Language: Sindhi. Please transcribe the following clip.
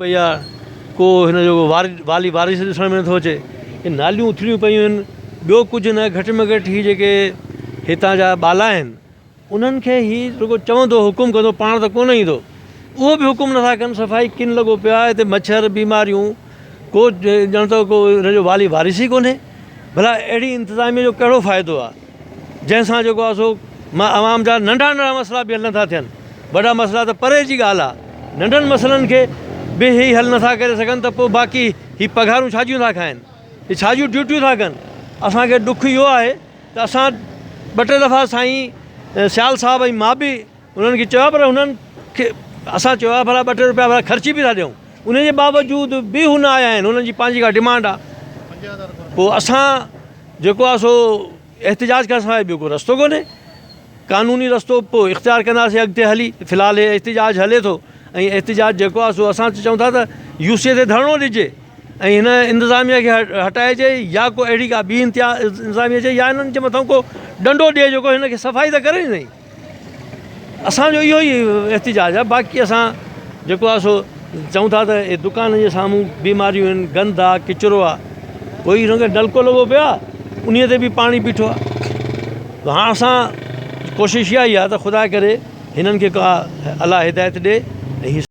پئي آ ڪو هن جو والي وارث ڏسڻ ۾ نٿو اچي هي ناليون اٿليون پيون آهن ٻيو ڪجهه نه گهٽ ۾ گهٽ هي جيڪي هتان جا ٻالا آهن انهن کي هي رڳو چوندو حڪم ڪندو پاڻ ته ڪونه ايندو اهو به حڪم نٿا ڪن صفائي ڪن لڳو پيو آهي هتي مڇر بيماريون ڪو ڄڻ ته ڪو هن جو والي وارث ئي ڪونهي ڀلا اهڙي انتظاميه جو ڪهڙو فائدو آ جنهن سان جيڪو آ سو عوام جا ننڍا ننڍا مسئلا به حل نٿا ٿين وڏا مسئلا ته پري جي ڳالهه آ ننڍن مسئلن کي به هي حل نٿا ڪري سگهن ته پوء باقي هي پگهارون ڇا جون ٿا کائن هي ڇا جون ڊيوٽيون ٿا ڪن اسان کي ڏک اهو آهي ته اسان ٻه ٽي دفعا سائين سيال صاحب ۽ مان به انهن کي چيو آهي پر انهن کي اسان چيو آهي ڀلا ٻه ٽي روپيا ڀلا خرچي به ٿا ڏيون ان جي باوجود به هو نه آيا آهن انهن جي پنهنجي ڪا ڊمانڊ آهي پوء اسان جيڪو آهي سو احتجاج کان سواء ٻيو ڪو رستو ڪونهي قانوني رستو پوء اختيار ڪنداسين اڳتي هلي في الحال هي احتجاج هلي ٿو ۽ احتجاج جيڪو آهي سو اسان چئون ٿا ته يو سي تي ڌرڻو ڏجي ۽ هن انتظاميا کي هٽائجي يا ڪو اهڙي ڪا ٻي انتظاميا اچي يا هنن جي مٿان ڪو ڏنڊو ڏئي جيڪو هن کي صفائي ته ڪري نه اسان جو اهو ئي احتجاج آهي باقي اسان جيڪو آهي سو چئون ٿا ته هي دڪان جي سامهون بيماريون آهن گند آهي ڪچرو آهي ڪوئي هن کي نلڪو لڳو پيو آهي انهي تي به پاڻي بيٺو آهي ته هاڻ اسان ڪوشش اها ئي آهي ته خدا ڪري هنن کي ڪا الله هدايت ڏي ۽ هي.